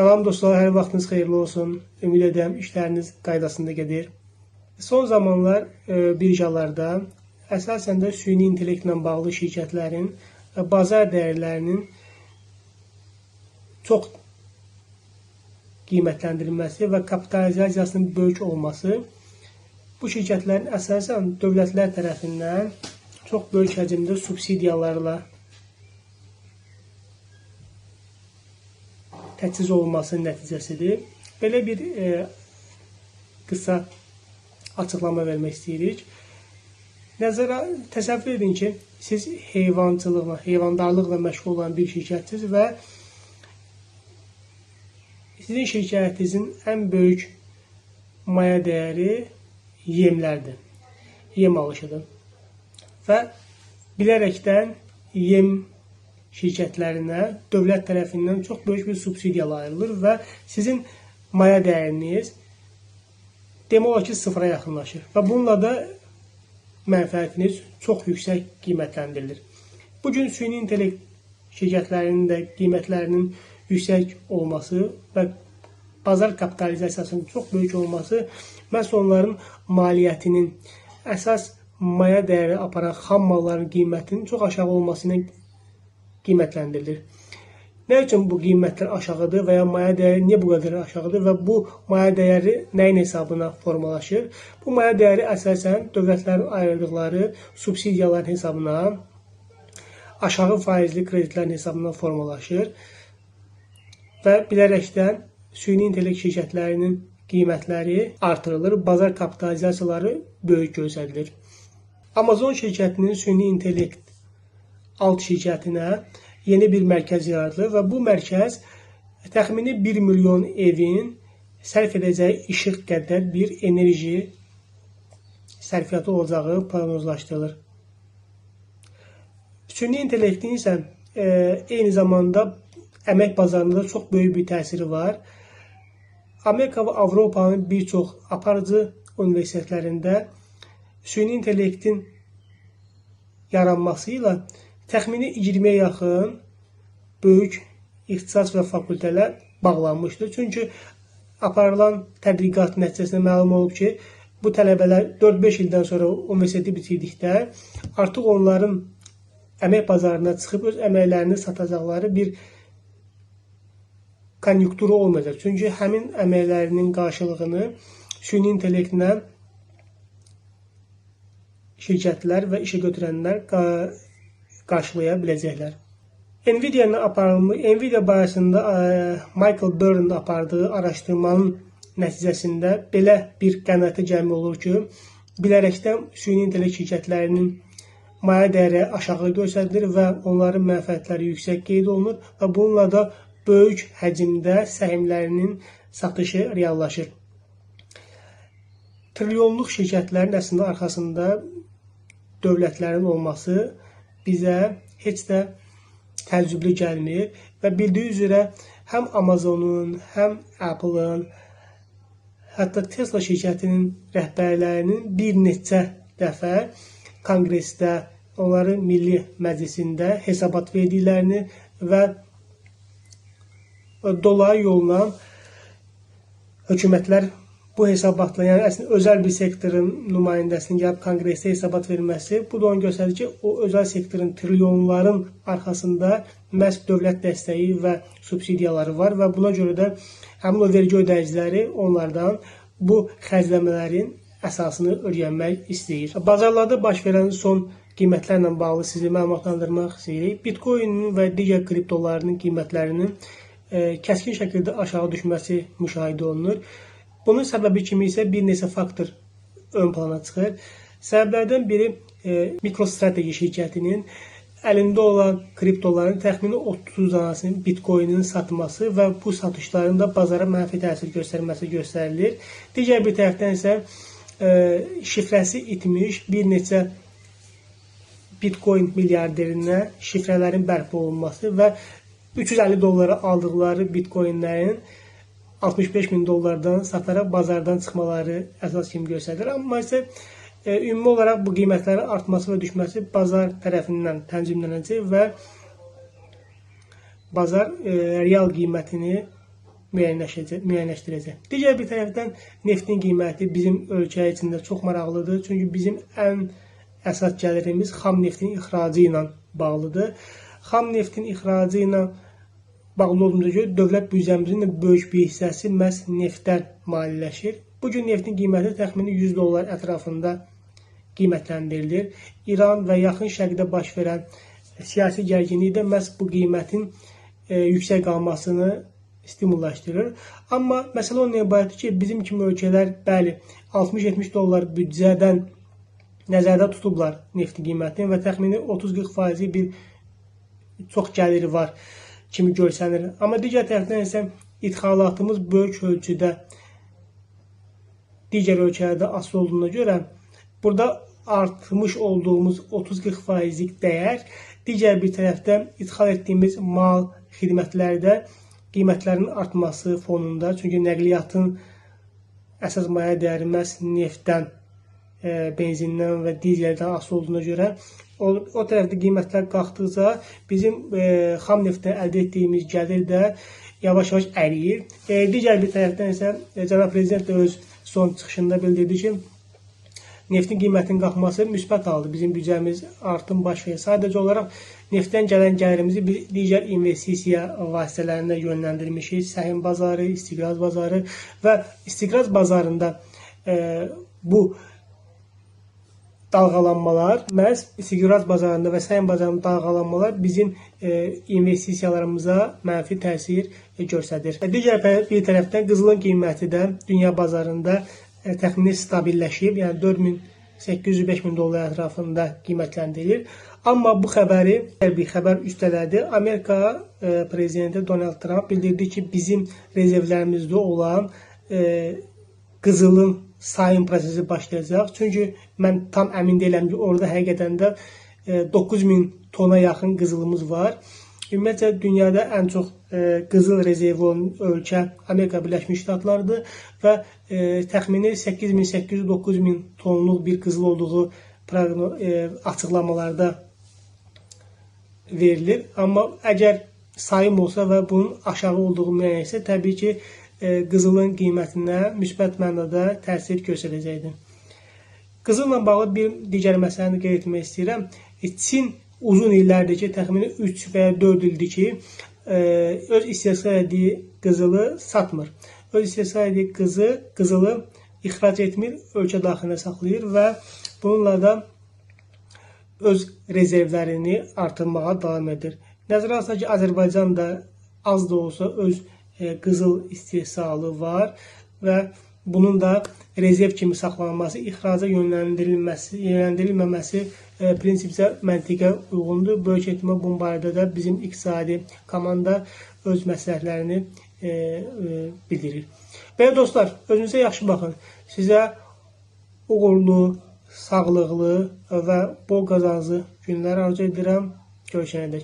Salam dostlar, hər vaxtınız xeyirli olsun. Ümid edirəm işləriniz qaydasında gedir. Son zamanlar birjalarda, əsasən də süni intellektlə bağlı şirkətlərin bazar dəyərlərinin çox qiymətləndirilməsi və kapitalizasiyasının böyük olması bu şirkətlərin əsasən dövlətlər tərəfindən çox böyük həcmdə subsidiyalarla təchiz olunmasının nəticəsidir. Belə bir qısa açıqlama vermək istəyirik. Nəzərə təsəvvür edin ki, siz heyvançılıqla, heyvandarlıqla məşğul olan bir şirkətsiniz və sizin şirkətinizin ən böyük maya dəyəri yemlərdir. Yem alışıdır. Və bilərəkdən yem şirkətlərinə dövlət tərəfindən çox böyük bir subsidiyalar ayrılır və sizin maya dəyəriniz demək olar ki, sıfıra yaxınlaşır və bununla da mənfəətiniz çox yüksək qiymətləndirilir. Bugün süni intellekt şirkətlərinin də qiymətlərinin yüksək olması və bazar kapitalizasiyasının çox böyük olması məhz onların maliyyətinin, əsas maya dəyəri aparan xam malların qiymətinin çox aşağı olması ilə qiymətləndirilir. Nə üçün bu qiymətlər aşağıdır və ya maya dəyəri niyə bu qədər aşağıdır və bu maya dəyəri nəyin hesabına formalaşır? Bu maya dəyəri əsasən dövlətlərin ayırdıqları subsidiyaların hesabına, aşağı faizli kreditlərin hesabına formalaşır və bilərəkdən süni intellekt şirkətlərinin qiymətləri artırılır, bazar kapitalizasiyaları böyük göstərilir. Amazon şirkətinin süni intellekt alt şirkətinə yeni bir mərkəz yaradılır və bu mərkəz təxmini 1 milyon evin sərf edəcəyi işıq qədər bir enerji sərfiyyatı olacağı proqnozlaşdırılır. Süni intellektin isə eyni zamanda əmək bazarında da çox böyük bir təsiri var. Amerika və Avropanın bir çox aparıcı universitetlərində süni intellektin yaranması ilə təxmini 20-yə yaxın böyük ixtisas və fakültələr bağlanmışdır. Çünki aparılan tədqiqat nəticəsində məlum olub ki, bu tələbələr 4-5 ildən sonra universiteti bitirdikdə artıq onların əmək bazarına çıxıb öz əməklərini satacaqları bir konyunkturu olmayacaq. Çünki həmin əməklərinin qarşılığını süni intellektlə şirkətlər və işə götürənlər qarşılaya biləcəklər. Nvidia barəsində Michael Burry'nin apardığı araşdırmanın nəticəsində belə bir qənaətə gəlmək olur ki, bilərəkdən süni intellekt şirkətlərinin maya dəyəri aşağı göstərilir və onların mənfəətləri yüksək qeyd olunur və bununla da böyük həcmdə səhmlərinin satışı reallaşır. Trilyonluq şirkətlərin əslində arxasında dövlətlərin olması bizə heç də təəccüblü gəlmir və bildiyi üzrə həm Amazonun, həm Apple'ın, hətta Tesla şirkətinin rəhbərlərinin bir neçə dəfə konqresdə, onların milli məclisində hesabat verdiklərini və dolayı yolla hökumətlər bu hesabatla, yəni əslində özəl bir sektorun nümayəndəsinin gəlib konqresdə hesabat verməsi, bu da onu göstərir ki, o özəl sektorun trilyonların arxasında məhz dövlət dəstəyi və subsidiyaları var və buna görə də həmin o vergi ödəyiciləri onlardan bu xərcləmələrin əsasını öyrənmək istəyir. Bazarlarda baş verən son qiymətlərlə bağlı sizi məlumatlandırmaq istəyirik. Bitcoin-in və digər kriptolarının qiymətlərinin kəskin şəkildə aşağı düşməsi müşahidə olunur. Bunun səbəbi kimi isə bir neçə faktor ön plana çıxır. Səbəblərdən biri MicroStrategy şirkətinin əlində olan kriptoların təxmini 30 danəsinin Bitcoin-in satması və bu satışların da bazara mənfi təsir göstərməsi göstərilir. Digər bir tərəfdən isə şifrəsi itmiş bir neçə Bitcoin milyarderinə şifrələrin bərpa olunması və 350 dollara aldıqları Bitcoinlərin 65 min dollardan sataraq bazardan çıxmaları əsas kimi göstərilir. Amma isə ümumi olaraq bu qiymətlərin artması və düşməsi bazar tərəfindən tənzimlənəcək və bazar real qiymətini müəyyənləşdirəcək. Digər bir tərəfdən neftin qiyməti bizim ölkə üçün də çox maraqlıdır. Çünki bizim ən əsas gəlirimiz xam neftin ixracı ilə bağlıdır. Xam neftin ixracı ilə bağlı olduğumuza görə dövlət büdcəmizin də böyük bir hissəsi məhz neftdən maliyyələşir. Bu gün neftin qiyməti təxmini 100 dollar ətrafında qiymətləndirilir. İran və Yaxın Şərqdə baş verən siyasi gərginlik də məhz bu qiymətin yüksək qalmasını stimullaşdırır. Amma məsələ ondan ibarətdir ki, bizim kimi ölkələr bəli 60-70 dollar büdcədən nəzərdə tutublar neftin qiymətini və təxmini 30-40% bir çox gəliri var kimi görsənir. Amma digər tərəfdən isə idxalatımız böyük ölçüdə digər ölkələrdə asılı olduğuna görə burada artmış olduğumuz 30-40%lik dəyər digər bir tərəfdən idxal etdiyimiz mal, xidmətlərdə qiymətlərin artması fonunda, çünki nəqliyyatın əsas maya dəyəri məhz neftdən, benzindən və dizeldən asılı olduğuna görə o tərəfdə qiymətlər qalxdıqca bizim xam neftdən əldə etdiyimiz gəlir də yavaş-yavaş əriyir. Digər bir tərəfdən isə cənab prezident də öz son çıxışında bildirdi ki, neftin qiymətinin qalxması müsbət haldır. Bizim büdcəmiz artım baş verir. Sadəcə olaraq neftdən gələn gəlirimizi biz digər investisiya vasitələrinə yönləndirmişik. Səhim bazarı, istiqraz bazarı və istiqraz bazarında bu dalğalanmalar, məhz istiqraz bazarında və səhim bazarında dalğalanmalar bizim investisiyalarımıza mənfi təsir göstərir. Digər bir tərəfdən qızılın qiyməti də dünya bazarında təxmini stabilləşib, yəni 4800-5000 dollar ətrafında qiymətləndirilir. Amma bu xəbəri bir xəbər üstələdi. Amerika prezidenti Donald Trump bildirdi ki, bizim rezervlərimizdə olan qızılın sayım prosesi başlayacaq. Çünki mən tam əmin deyiləm ki, orada həqiqətən də 9000 tona yaxın qızılımız var. Ümumiyyətcə dünyada ən çox qızıl rezervi olan ölkə Amerika Birləşmiş Ştatlarıdır və təxmini 8800-9000 tonluq bir qızıl olduğu açıqlamalarda verilir. Amma əgər sayım olsa və bunun aşağı olduğu müəyyənsə, təbii ki, qızılın qiymətinə müsbət mənada təsir göstərəcəkdir. Qızılla bağlı bir digər məsələni qeyd etmək istəyirəm. Çin uzun illərdir ki, təxmini 3 və ya 4 ildir ki, öz istehsal etdiyi qızılı satmır. Öz istehsal etdiyi qızılı ixrac etmir, ölkə daxilində saxlayır və bununla da öz rezervlərini artırmağa davam edir. Nəzərə alsaq ki, Azərbaycan da az da olsa öz qızıl istehsalı var və bunun da rezerv kimi saxlanılması, ixraca yönləndirilməməsi prinsipcə məntiqə uyğundur. Böyük ehtimal bunun barədə də bizim iqtisadi komanda öz məsləhətlərini bildirir. Belə dostlar, özünüzə yaxşı baxın. Sizə uğurlu, sağlıqlı və bol qazanclı günlər arzu edirəm. Görüşənədək.